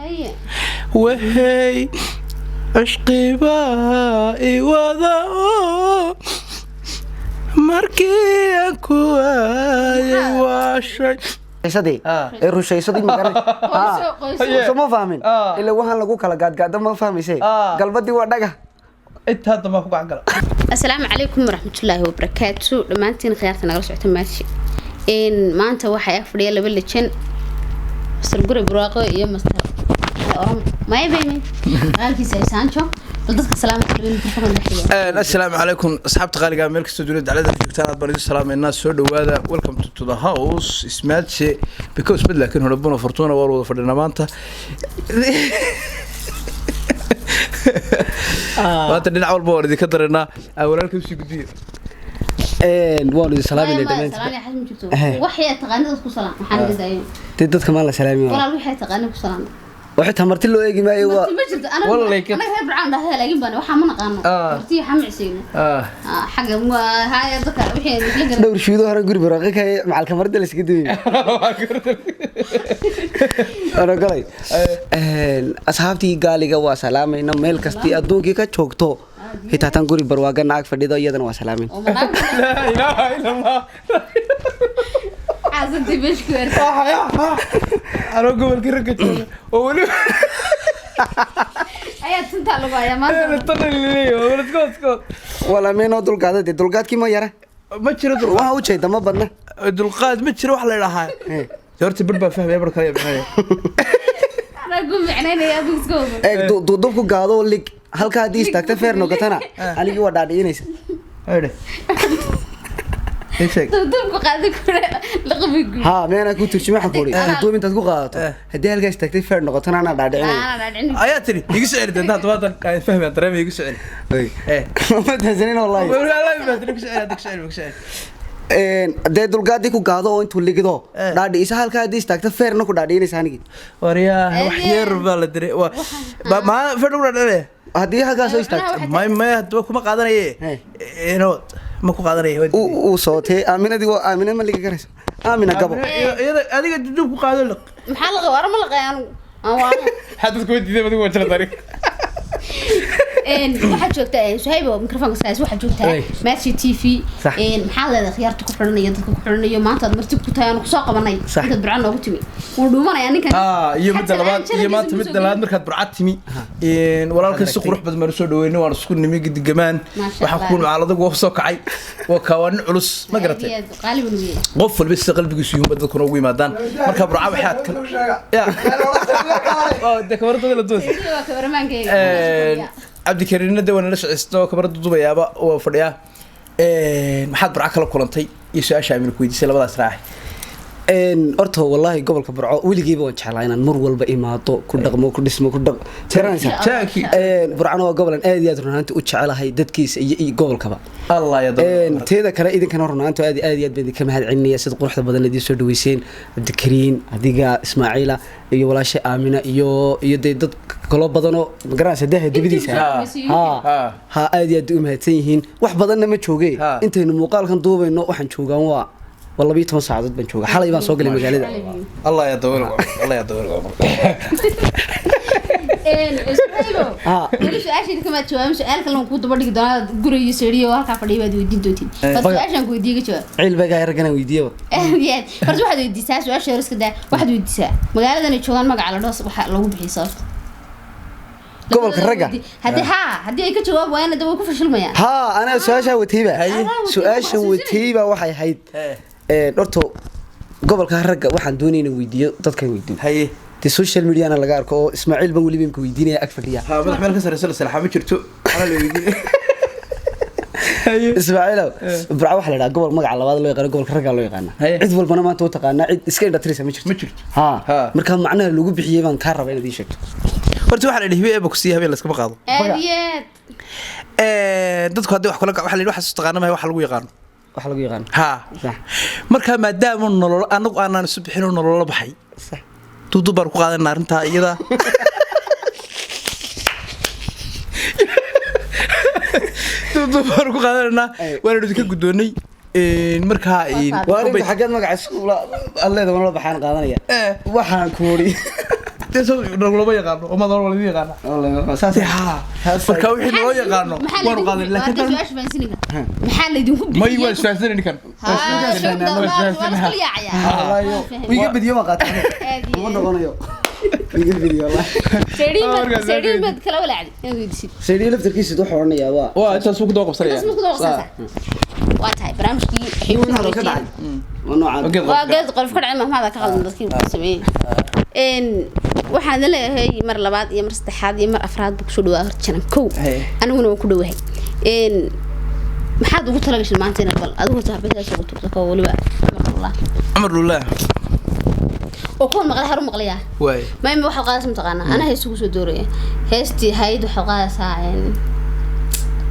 Haye. Wahey, cishqibaa iwada oo markii aan ku waayay waa shay Rushaysadii. Ah. Ee rushaysadii ma garan. Qoyso, qoyso. Soo ma fahmin? Ah. Ila waxaan lagu kala gaadgaado ma fahmaysay. Ah. Galbadii waa dhaga. Intaa dambaa ku gacan gala. Asalaamu calaykum waraxmatullaahi wabarakaatu dhammaantiin khiyaarta nagala socota maashi n maanta waxaa ag fadhiya laba lejan, Master Gure Buraaqo iyo Master Orom maybayme walaalkiisa Sancho. Bal dadka salaam kullu mikrofoon dhexiya. Assalaamu calaykum asxaabta qaaliga, meel kastoo dunida daclada joogtaan aad baan idin salaameynaa. Soo dhawaada, welcome to the house ismaadse because mid laakiin hore bona fortuna waa wada fadhinaa maanta. Maanta dhinac walba waan idinka dareynaa. Aan walaalka usii gudbiyo. Waan idin salaaminay dhammaantiin. Salaam xasan ma jirto. Waxay taqaanida ku salaam waxaan naga daayo. Dee dadka maan la salaamin waa. Walaal, waxay taqaanida ku salaam. Waxa taa marti loo eegi maayo waa. Marti ma jirto anaga. Walaalay Anaga reer Burcaan dhahay laakiin baan waxaa ma naqaano. Ah. Marti waxaa micsiino. Ah. Xagga haya dadka wixii la garan. Dhowr shuudo hore guri barwaaqo ka macalka marda la iskaga duway. Ana galay. Asxaabtii gaaliga waa salaamayna meel kastii adduunkii ka joogto. Xitaa tan guri barwaaga naag fadhido iyadana waa salaamin. Oo malaag. Laa ilaaha ila Allah. Xaasantii meesha ku erta. Anoo gobolkii ragga jooga oo weliba ayaa tintaa lagu hayaa maanta. Tan laleeyahay, let's go, let's go. Wala meenoo dulqaada dee dulqaadkii ma yara. Ma jiro dulqaad. Waxa u jeeda ma badna. Dulqaad ma jiro wax la idhahaa. Horta bar baa fahmaya, bar kale bixinaya. Anaa ku micnaynaya adigu iska wado. Eeg, duudubku gaado lig halka haddii istaagta feer noqotana anigii waa dhaadhicinaysa. Ayde ii sheeg. Duubku qaadi kure laqabi guud. Haa, meenaa ku turjumay waxaan ku uri duuduub intaad ku qaadato Eh. haddii halkaa istaagtay feer noqotana anaa dhaadhicinaya. Anaa dhaadhicin. Ayaa tiri igu soo celi doontaa todobaatan aan fahmaya dareema igu soo celi. Oy. Eh. Ma tansanin wallahi. Wallahi ma igu soo celi hadda, ku soo celi, ku soo celi. Dee dulqaadii ku gaado oo intuu ligdo Eh. dhaadhicisa halkaa haddii istaagta feerna ku dhaadhicinaysa anigii. Waryaa, wax yar baa la diray waa ma fadhu dhaadhicinaya. Haddii halkaa soo istaagto. May hadaba kuma qaadanaye. Eh. Inood ma ku qaadanaye. Uu sootee aaminadii waa aamina ma ligi karayso aamina gabo. Iyada adiga duduub ku qaado liq. Maxaa laqa wara ma laqay anigu aan waano. Maxaa dadku weydiiday adigu waa jira tari. Waxaad joogtaa Suhayb oo mikrofoonka iska haysa, waxaad joogtaa Hey. Maashi TV. Sax. Maxaa leedahay khiyaarta ku xidhanaya dadka ku xidhanayo maanta aad marti ku tahay aanu kusoo qabanay? Sax. Intaad Burcaan noogu timi wuu dhuumanayaa ninkan. Iyo midda Xataa labaad aan iyo maanta channelkiisa midda labaad markaad Burcad timi walaalkan si qurux badan baan usoo dhaweynay, waan isku nimi gidigamaan. Maasha waxaan Allah. ku macaladagu waa soo kacay, waa kaawaanin culus ma garatay? Aad iyo aad qaali buu yahay. Qof walba sida qalbigiisu yuunba dadkuna ugu yimaadaan marka Burca waxaad kal ya oo de kabaradooda la doos. Sidoo waa kabaramaankayga. Cabdikariinna de waa nala shaqaysto, kabarada dubayaaba waa fadhiyaa. Maxaad Burca kala kulantay iyo su-aasha Aamin ku weydiisay labadaas raaci? Horta wallaahi gobolka Burco weligeyba waan jeclaa inaan mar walba imaado, ku dhaqmo, ku dhismo, ku dhaq garanaysaa. Jaaki. Burcana waa gobolan aad iyo aad run ahaantii u jecelahay dadkiisa iyo gobolkaba. Allah ya dad. Teeda kale idinkana run ahaantii aad aad iyo aad baan idinka mahad celinaya sida quruxda badan idiin soo dhaweyseen, Cabdikariin, adiga, Ismaaciila iyo walaashay Aamina iyo dee dad kaloo badanoo ma garanaysa daha dibadiisa. Ha. Ha. Ha. Ha, aad iyo aad u mahadsan yihiin. Wax badanna ma jooge. Ha. Intaynu muuqaalkan duubayno waxaan joogaan waa 12 saacadood baan joogaa, xalay baan soo galay magaalada. Allah ya dawil, Allah ya dawil. Suhaybo. Ah. Weli su-aashayda kamaad jawaabin, su-aal kale waan kuu daba dhigi doonaa gurigii sariyo halkaa fadhiya baad weydiin doontiin. Bal su-aashaan ku weydiiye ka jawaab. Ciil baa gaay raggana weydiiyaba. Aad iyo aad. Horta waxaad weydiisaa su-aasha hore iska daa, waxaad weydiisaa magaaladan ay joogaan magaca la dhaho waxa lagu bixiyo sababta. Gobolka ragga? Haddii haa, haddii ay ka jawaab waayaan dee way ku fashilmayaan. Haa, anaa su-aashaa watayba. Haye. Su-aasha watayba waxay ahayd horta gobolka ragga waxaan doonaya inaan weydiiyo dadkan weydiiyo. Haye. Dee social mediana laga arko oo Ismaaciil baan weliba imka weydiinaya ag fadhiya. Ha, madax meel ka sarreysa la salaaxa ma jirto, anaa la weydiinay. Haye. Ismaaciilow, Burca waxaa la dhahaa gobol magaca labaad loo yaqaano gobolka ragga loo yaqaana. Haye. Cid walbana maanta u taqaanaa, cid iska indhatiraysa ma jirto. Ma jirto. Ha. Ha. Marka macnaha lagu bixiyey baan kaa rabaa inaad ii sheegto. Horta waxaa la yidhi hibe eeba ku siiya habeen layskama qaado. Aad iyo aad. Dadku haddii wax kula waxa la yidhi waxaas taqaana mahay waxa lagu yaqaano. Waxa lagu yaqaano. Ha. Sax. Marka maadaama nolol anagu aanaan isu bixin oo nololo baxay Sax. duuduub baan ku qaadanaa arrintaa iyada, duuduub baan ku qaadanaynaa, waana idinka guddoonay markaa. Waa arrinta xaggeed magaca iskuula aad leedahay waan la baxaan qaadanaya. Eh. Waxaan ku uri Dee soo nagulama yaqaano, oo madan waa laidin yaqaana. Saas. Haa, marka wixii naloo yaqaano waanu qaadan, laakiin su-aasha fahansininka maxaa laydinku may waa isfahansanay ninkan. Wiiga badiyo waan qaatay, uma noqonayo wiiga badiyo wallahi. Sariimad kala walaacday inaad weydiisid. Sayidii laftarkiisa wuxuu odhanayaa waa waa intaas uu ku daba qabsanaya. Intaas ma ku daba qabsanaysaa? Waa tahay barnaamijkii waxay Nin ku hadal ka dhacay wareejiyeen. waa noocaan. Geed Waa geed qolof ka dhacay, mahmaada ka qaldan dadkii ku sameeyey. Waxaan leeyahay mar labaad iyo mar saddexaad iyo mar afraad buu kusoo dhawaa horta janan kow. Haye. Aniguna waan ku dhowahay. Maxaad ugu talagashay maanta inaad bal adigu horta habeenkaas ugu turto koo weliba maqlaa? Cumar Lullah. Oo kuwan maqlay haru maqlayaa. Waay. Mayma waxaad qaadaysaa mataqaanaa anaa hees ugu soo dooraya heestii hayd waxaad qaadaysaa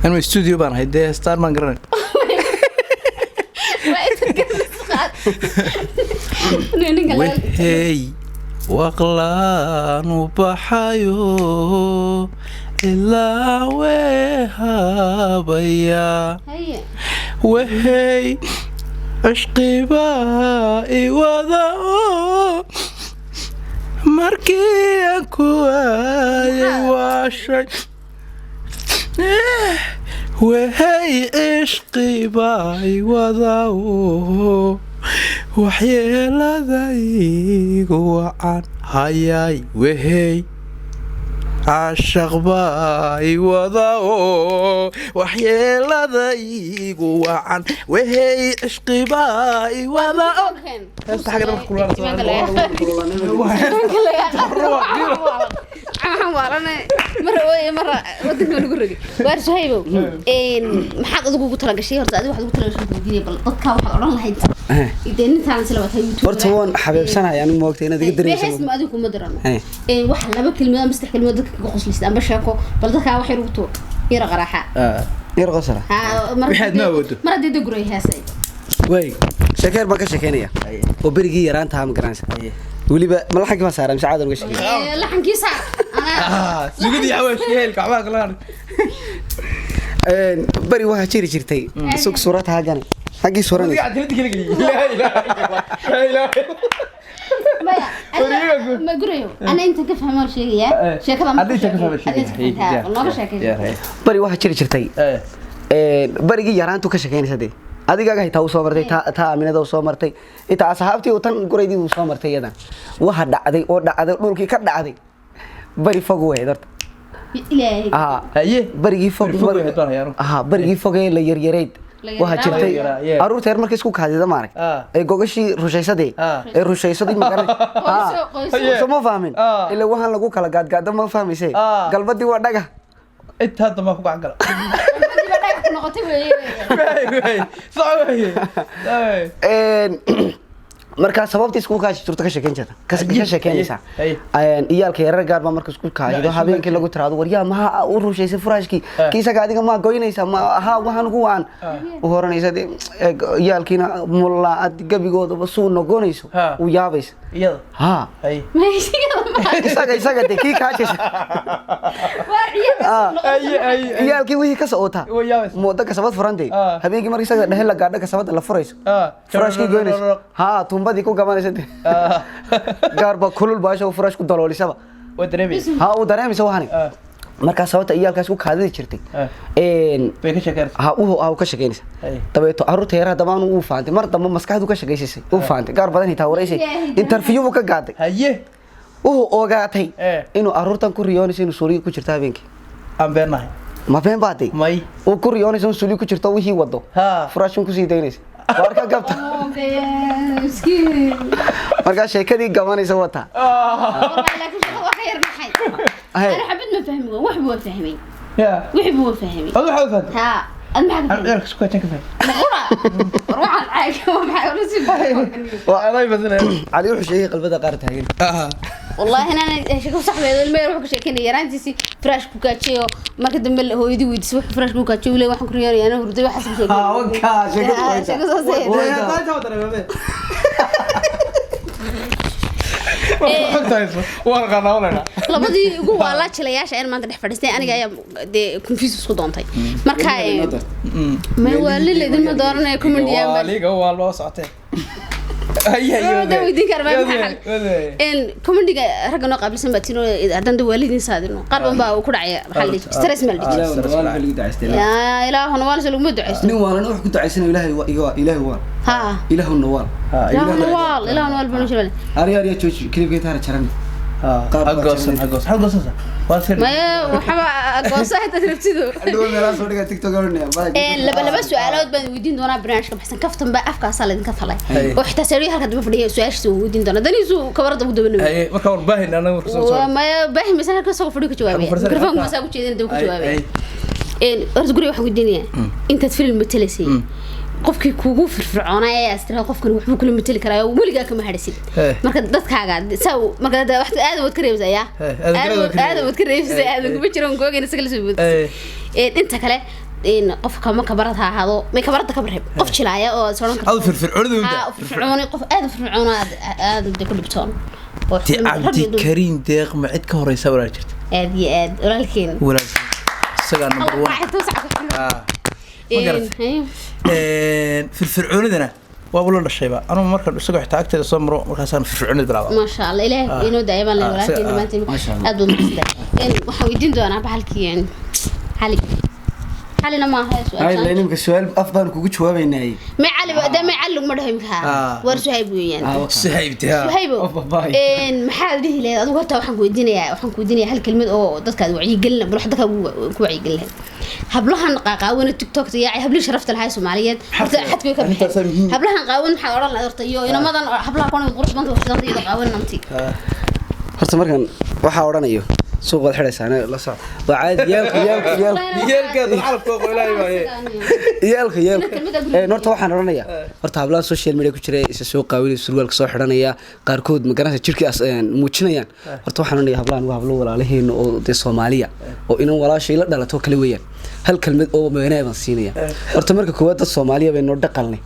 Anuu studio baan ahay, dee star baan garanay. Waa inta garas qaad. Ninka laga- Wehey waqlaanu baxayo ilaa wehaabaya. Haye. Wehey cishqibaa iwada oo markii aan ku waayay waashay. Wehey cishqibaa iwada oo waxyeelada igu wacan hayay. Wehey caashaq baa iwada oo waxyeelada igu wacan. Wehey cishqibaa iwada oo heesta xagga marka Mar ooye mar wadanka lagu rogay waar Suhaybow, maxaad adigu ugu talagashay horta? Adigu waxaad ugu talagashay weydiinaya bal dadka waxaad odhan lahayd dee nintaan isla wataa YouTube. Horta waan xabeebsanahay anigu, moogta inaad iga hees dareemeyso. Ma adigu kuma dirano. Hey. Wax laba kelmadood ama saddex kelmadood dadka kaga qoslaysid amba sheeko bal dadkaa wax yar ugu tuur yara qaraaxa. Yar qosala. Ha, mar Waxaad ma awoodo. Mar haddii daguray heesay. Waay, sheekeer baan ka sheekeynaya oo berigii yaraantaha, ma garanaysa weliba ma laxankii baan saaray mise caadan uga sheekey? Laxankiisa anaa Sugidii xawaash heelka waxbaa kala hadhay. Beri waxaa jiri jirtay sug suurad haagane xaggii suuranaysa. Cadaaladda kala geliyay. Laa ilaaha illallah. Laa ilaaha illallah. Maya. Wariyaga guud. Ma gurayo ana intan ka fahmo sheegaya sheekada ma Haddii inta ka fahmo sheegaya. sheegaya nooga sheekay. Beri waxaa jiri jirtay berigii yaraantu ka sheekeynaysa dee adigaaga xitaa uu soo martay taa taa Aaminada uu soo martay inta asxaabtii uu tan guraydii uu soo martay iyadan waxa dhacday oo dhacday dhulkii ka dhacday beri fog weyd horta. Ilaahay. Aha. Haye. Berigii fog. Beri fog weyd baan hayaa anigu. Aha, berigii fogee la yaryareyd La waxaa yaryaraa. jirtay La yaryaraa, yeah. caruurta yar markay isku kaadida maarag Ah. ee gogashii rushaysadii Ah. ee rushaysadii magaran. Qoyso, qoyso. Haye. Soo ma fahmin? Ah. Ilaa waxaan lagu kala gaadgaado ma fahmayse. Ah. Galbadii waa dhagax. Intaa dambe ku gacan gala. Diba dhagax ku noqotay weeye. Waay, waay. Sax weeye. Waay. Markaa sababta isku kaashi jirto ka sheekeyn jirta ka Haye, sheekeynaysaa. haye. Iyaalka yarar gaar baa marka isku kaashido isku habeenkii kaashi. Lagu tiraado waryaa maxaa u rushaysay furaashkii? Eh. Kii isaga adiga maa goynaysa ma haa waxaan ugu waan u horanaysa dee, iyaalkiina mullaacad gebigoodaba suu noqonayso Ha. u yaabaysa. Iyada. Ha. Haye. Meesha Isaga isaga dee kii kaashaysa. waa ciyaar. Haye, haye. Iyaalkii wixii ka socota Way yaabaysa. moodo kasabad furantay Ah. habeenkii marka isaga dhehe la gaadho kasabada la furayso Ah. furaashkii goynayso ha tuumbadii ku gabanaysa dee. Ah. Gaar baa kulul baasha furaash ku daloolisaba. Way dareemaysa. Ha uu dareemaysa waxani. Ah. Markaa sababta iyaalkaas ku kaadidi jirtay Ah. een Bay ka sheekeynaysaa. ha uu ha uu ka sheekeynaysa. Hay. Dabeeto caruurta yar haddaba uu faantay mar dambe maskaxdu ka sheekeysay uu faantay gaar badan xitaa wareysay Ilaahay. Interview buu ka gaaday. Haye. Wuxuu ogaatay Eh. inuu caruurtan ku riyoonayso inuu suuliga ku jirto habeenkii. Aan beenahay. Ma been baatay? May. Uu ku riyoonayso inuu suuliga ku jirto wixii wado Ha. furaashun kusii daynaysa waar ka gabta. Miskiin. Markaa sheekadii gabanaysa wataa. Wallahi laakiin sheekada waa ka yar naxay. Hey. Ana xabad ma fahmi wax buu fahmay. Ya. Wixii buu fahmay. Adu waxaad fahantay. Ha ad maxaa ka Aan fahmay? ciyaalka isku kaajaan ka fahmay. Maqura ruuxan caag waa maxay ula sii Aday badanaya. Cali wuxuu sheegay qalbada qaar taagan. Ah. والله انا sheeko saxbeed ilmo yar wuxuu ka sheekeynaya yaraantiisii firaash ku kaajiyo marka dambe hooyadii weydiisay wuxuu firaash ku kaajiyo ilaa waxaan ku riyoonaya anaa hurday waxaas ka sheekeynaya. Ha, wankaa, sheekadu Ah, way taa. sheeko saas ay Way ahayd. taa. Labadii ugu waalaa jilayaasha ayaan maanta dhex fadhiistay aniga ayaa dee confuse isku doontay marka may waali laydinma dooranayo comedian Waaliga waa loo socotee. Wada weydiin karaa maxaa xal? Een comediga ragga noo qaabilsan baa tino haddaan da waalidiin saadino qaar badan baa ku dhacaya, maxaa la dhihi jiray, stress ma la dhihi jiray. Yaa ilaahuna waa laguma ducaysto. Nin waalan wax ku ducaysanayo, ilaahay waa iga, ilaahay waa ha ilaahuna waal. Ilaahuna waal, ilaahuna waal banu jiran. Ari ari, jooji kilibka intaana jaran. Goosan, ha goosan, ha goosan, waa iska maya waxba goosa hadaad rabtido. Hadhow meelaha soo dhiga TikTok oranaya. Een laba su'aalood baan weydiin doonaa barnaamijka baxsan kaftan baa afkaasaa laydinka falay Haye. oo xitaa sariir halka daba fadhiya su-aashiisa uu weydiin doonaa daniisu kabarada ugu dabanaya. Haye, marka war baahin anaga marka soo Waa maya baahi maysan, halka isagoo fadhiyo ka jawaabaya. Halka fadhiyo. Mikrofoonka masaa ku jeedin daba ku Haye, jawaabaya. haye. Een horta guriga waxaan weydiinayaa intaad film matalaysay qofkii kugu firfircoonaa ee aad tiraahdo qofkan waxbuu kula matali karaa oo weligaa kama hadhisid. Marka dadkaaga saa marka dad wax aad waad ka reebisay ayaa aad aad waad ka aad waad ka reebisay, aad kuma jiro googeen isaga la soo boodisay. Een inta kale een qofka ma kabarad ha ahaado, may kabarada ka barreeb, qof jilaaya oo aad sodhan karto Adu firfircoonida ha u daa. Firfircooni, qof aad u firfircoon aad aad de ku dhibtoon oo Ti rag iyo Cabdi dumar. Kariin Deeq ma cid ka horeysa walaal jirta? Aad iyo aad walaalkeen. Walaal isagaa number one. Qaaxi toos ah ku xidhan. Ma garatay? Een, Firfircoonidana waaba la dhashayba anugu markaan isagoo xitaa agteeda soo maro markaasaan firfircoonida bilaaba. Maasha Allah, ilaahay inoo daaya baan leeyahay walaalkeen dhammaantiin. Maasha Allah. Aad baad mahadsantahay. Een waxaan weydiin doonaa bahalkii een Cali, Calina maaha Ay su-aashaan. Imika su'aal af baan kugu jawaabaynay. May Cali ba may Cali laguma dhaho imika. War Suhayb weeyaan. Suhaybti ha. Suhaybo. Oh, bye. Een maxaad dhihi lahayd adigu? Horta waxaan ku weydiinayaa hal kelmad oo dadka aad wacyigelin bal wax dadka ku wacyigelin lahayd hablahan qaaqaawana TikTok yaacay, hablihii sharafta lahaa Soomaaliyeed horta xadka way ka Arrintaasaa baxeen. muhiim. Hablahan qaawan maxaad odhan lahayd horta iyo inamadan oo hablaha kuna qurux badan waxdanta iyadoo qaawan namti? Horta markan waxaa odhanayo suuq waad xidhaysaa, anaga la soc, waa caadi, yeelku yeelku yeelku. Yeelkeeda calabka oo ilaahay waaye. Yeelku yeelku. Horta waxaan odhanayaa horta hablaha social media ku jira ee isa soo qaawinaya, surwaalka soo xidhanaya, qaarkood ma garanaysa jirkii as muujinayaan. Horta waxaan odhanayaa hablahan waa hablo walaalaheena oo dee Soomaaliya oo inan walaashay la dhalato kale weeyaan. Hal kelmad oo meenaa baan siinaya. Horta marka koowaad dad Soomaaliya bay noo dhaqalnay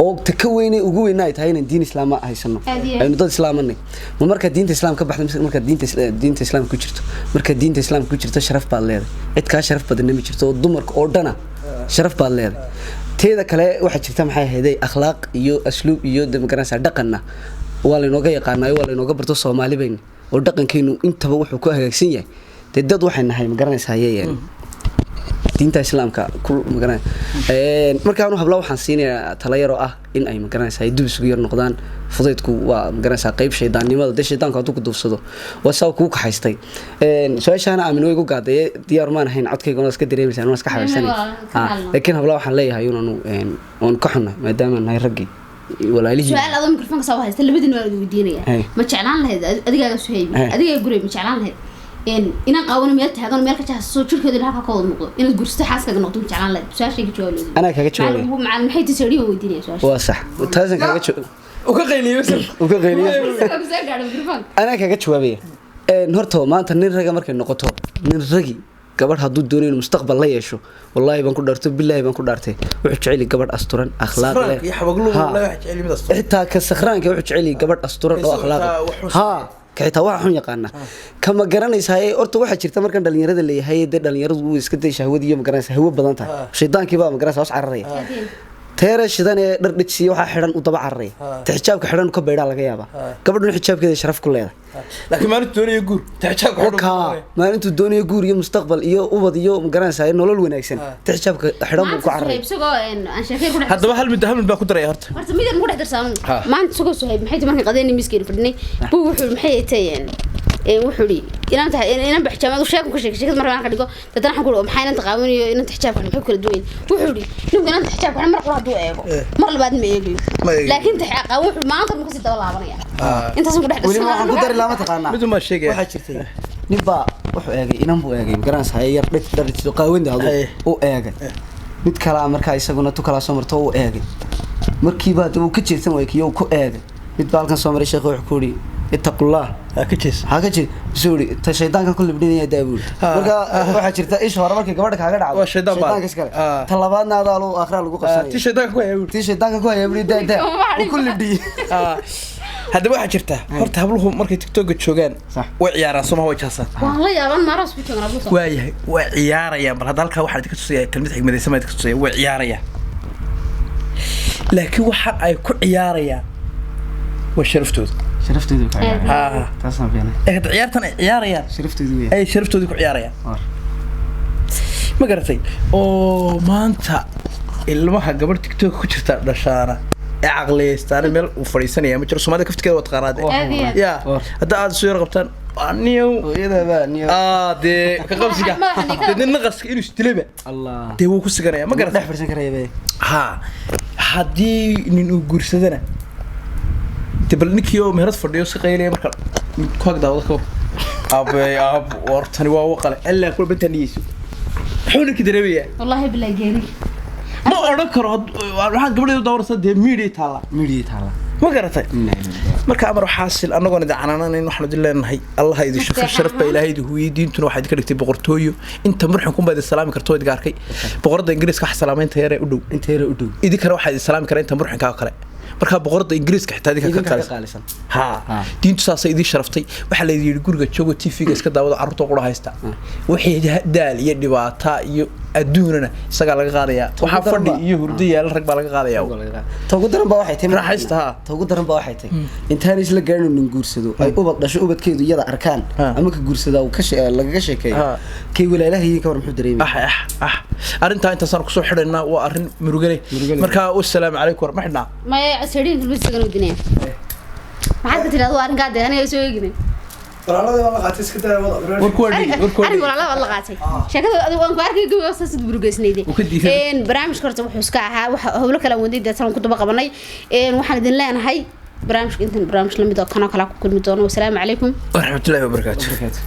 oo ta ka weyne ugu weyna ay tahay inaan diin islaama haysano. Aad iyo aad. Aynu dad islaamanay. Ma marka diinta islaam ka baxda mise marka diinta islaamka ku jirto? Marka diinta islaamka ku jirto sharaf baad leedahay, cid kaa sharaf badanna ma jirto oo dumarka oo dhana sharaf baad leedahay. Teeda kale waxaa jirta maxay ahaydey akhlaaq iyo asluub iyo de magaranaysaa dhaqanna waa laynooga yaqaanaayo, waa laynooga barto Soomaali bayna oo dhaqankeenu intaba wuxuu ku hagaagsan yahay. Dee dad waxay nahay magaranaysaa hayeen diinta islaamka ku magaranay. Marka anu habla waxaan siinayaa talo yar oo ah in ay magaranaysaa ay dib isugu yar noqdaan. Fudaydku waa magaranaysaa qayb shaydaannimada, dee shaydaanku hadduu ku duufsado waa saa kuu kaxaystay. Su-aashaana aamin way igu gaadaye, diyaar maan ahayn, codkayga waa iska dareemaysaa, waan iska xabaysanay. Laakiin habla waxaan leeyahay unanu waan ka xunnahay maadaama nahay raggii walaalihii. Su-aal adoo mikrofoonka soo haysta labadin waa idin weydiinaya. Hey. Ma jeclaan lahayd adigaaga Suhayb, Hey. adigaaga Gurey, ma jeclaan lahayd een inaan qaawano meel taagan, meel ka jahso, jirkeeda halka ka wada muuqdo, inaad gursato, xaaskaaga noqdo, ma jeclaan lahayd? Su-aashay ka jawaab leedahay. Anaa kaga jawaabaya. Macallin maxay tisariyo waan weydiinaya su-aasha. Waa sax, taasan kaga jawaab. Uu ka qayliyey bas. Uu ka qayliyey. Isagaa ku soo gaadhay mikrofoonka. Anaa kaga jawaabaya. Horta maanta nin raga markay noqoto, nin ragi gabadh hadduu doonayo inuu mustaqbal la yeesho, wallaahi baan ku dhaartay, bilaahi baan ku dhaartay, wuxuu jecel yahay gabadh asturan, akhlaaq leh. Sakhraanka iyo xabagluhu Ha. wallahi wax jecel mid asturan. Xitaa ka sakhraanka wuxuu jecel yahay gabadh asturan oo Isagu akhlaaq xitaa leh. wax xun. Ha, ka xitaa waxa xun yaqaana kama garanaysaa. Horta waxaa jirta markan dhalinyarada leeyahay, dee dhalinyaradu wuu iska day shahwad iyo magaranaysaa hawo badan tahay, shaydaankii baa magaranaysaa hoos cararaya, teera shidan ee dhar dhejisiya waxaa xidhan u daba cararaya, ta xijaabka xidhan ka baydhaa laga yaabaa. Gabadhuna xijaabkeeda sharaf ku leedahay. Laakiin maalintu doonayo guur ta xijaabka xidhan. Wakaa maalintuu doonayo guur iyo mustaqbal iyo ubad iyo magaranaysaa nolol wanaagsan, ta xijaabka xidhan buu ku maanta cararaya. Suhayb isagoo een aan sheekay ku dhex Haddaba hal mid baa ku daraya horta. Horta mid yar ma ku dhex darsaano. Ha. Maanta isagoo Suhayb maxay tahay markaan qadayna miiskeena fadhinay buu wuxuu maxay tahay een wuxuu yidhi inaan tahay inaan bax jaamacad sheeko ka sheekay sheekad mar baan ka dhigo dadana waxaan ku yidhi maxay inanta qaawanayo inanta xijaabka maxay kala duwan yihiin? Wuxuu yidhi ninku inanta xijaabka mar qura hadduu eego mar labaad ma eegayo. Ma eegayo. Laakiin ta qaawan wuxuu maanta ma kasii daba laabanaya intaas ku dhex Weliba waxaan ku dari lama taqaanaa. Mid umaa sheegaya. Waxaa jirtay nin baa wuxuu eegay inan buu eegay magaranaysaa yar dhig dhar dhejisiyo qaawanda Haye. aduu u eegay, mid kalaa markaa isaguna tu kalaa soo marto u eegay, markiiba hadda uu ka jeedsan waayey kiyo uu ku eegay. Mid baa halkan soo maray, sheekhu wuxuu ku yidhi ittaqullah. Ha ka jees. Ha ka jeed bisuu yidhi ta shaydaankan ku libdhinaya daa buu yidhi. Marka waxaa jirta isha hore markay gabadha kaaga dhacdo Waa shaydaan baa. Shaydaanka iskale. Ta labaadna adaa lagu aakhira lagu Ti qabsanaya. Shaydaanka ku haya buuri. Tii shaydaanka ku haya buu yidhi daa daa uu ku libdhiyey. Haddaba waxaa jirta horta habluhu markay TikToka joogaan Sax. way ciyaaraan somaha, way jaasaan. Waan la yaaban maaras ku joogan abuusa. Waayahay, way ciyaarayaan. Bal hadda halkaa waxaan idinka tusaya kelmad xigmadaysan baan idinka tusaya. Way ciyaarayaan, laakiin waxaan ay ku ciyaarayaan Waa sharaftooda. Sharaftoodu ka ciyaarayaan. Ha. Taasaan fiicnay. Ee hadda ciyaartan ay ciyaarayaan Sharaftoodu weeyaan. Ayay sharaftoodii ku ciyaarayaan. War. Ma garatay? Oo maanta ilmaha gabadh TikTok ku jirta dhashaana ee caqliyeystaana meel uu fadhiisanaya ma jiro. Soomaalida kaftigeeda waa taqaanaa dee. Aad iyo aad. Ya War. hadda aad soo yar qabtaan niyow. Hooyadaba niyo. Aa dee ka qabsiga. Madaxa ninkada. Dee naqaska inuu isdilayba Allah. Dee wuu ku siganaya, ma dhex garatay? fadhiisan karaya be. Ha, haddii nin uu guursadana dee bal ninkii oo meherad fadhiyo si qaylaya marka mid ku ag daawado ka war, abe ab war tani waa waqale allaa kula bantaa niyeyso, muxuu ninkii dareemayaa? Wallaahi bilaa geeri. Ma odhan karo waxaad gabadheedu daawanaysaa dee media taalla. Media taala. Ma garatay? Marka amar xaasil annagoon idin canaananayn waxaanu idin leenahay Allah idin shafo. Naseexo Sharaf baa ahaan. Ilaahay idin huwiyey, diintuna waxaa idinka dhigtay boqortooyo. Inta murxin baa idin salaami karto idinka arkay boqorada Ingiriiska wax salaamaynta yaree u dhow. Inta yara u dhow. Idinkana waxaa idin salaami karaa inta murxinka oo kale. Marka boqorada Ingiriiska xitaa idinka ka idinka ka qaalisan. Qaalisan. Ha. Ha. Diintu saasay idin sharaftay. Waxaa laydin yidhi guriga joogo, TV-ga iska daawado, carruurta qura haysta. Wixii daal iyo dhibaata iyo adduunana isagaa laga qaadayaa. Waxaa daran fadhi iyo hurdo yaala rag baa laga qaadayaa. Ta ugu daran baa waxay tahay Raaxaysta, ha. Ta ugu daran baa waxay tahay intaan isla gaarin nin guursado ay ubad dhasho, ubadkeedu iyada arkaan Ha. ama ka guursadaa uu ka lagaga sheekeeyo Ha. kay walaalahayiin ka war muxuu dareemaya? Ah ah ah, arrintaa intaasaan kusoo xidhaynaa, waa arrin murugale. Murugale. Marka wassalaamu calaykum war ma xidhnaa. Maya, sariin kulmisigan udinaya. Maxaad ka tidhahda waa arrinkaa dee aniga soo eegina. Walaaladii waa la qaatay, iska daa wada. Warku waa dhigi, warku waa arrin dhigi. walaalaha waad la qaatay sheekada adigu waan ku arkay gabi saas burugeysnayde. Uu ka diiday. Barnaamijka horta wuxuu iska ahaa waxa howlo kale aan waday deetan ku daba qabanay. Waxaan idin leenahay barnaamijka intan barnaamij lamid oo kanoo kale ku kulmi doono. Wasalaamu calaykum waraxmatullaahi wabarakaatu. Barakaatu.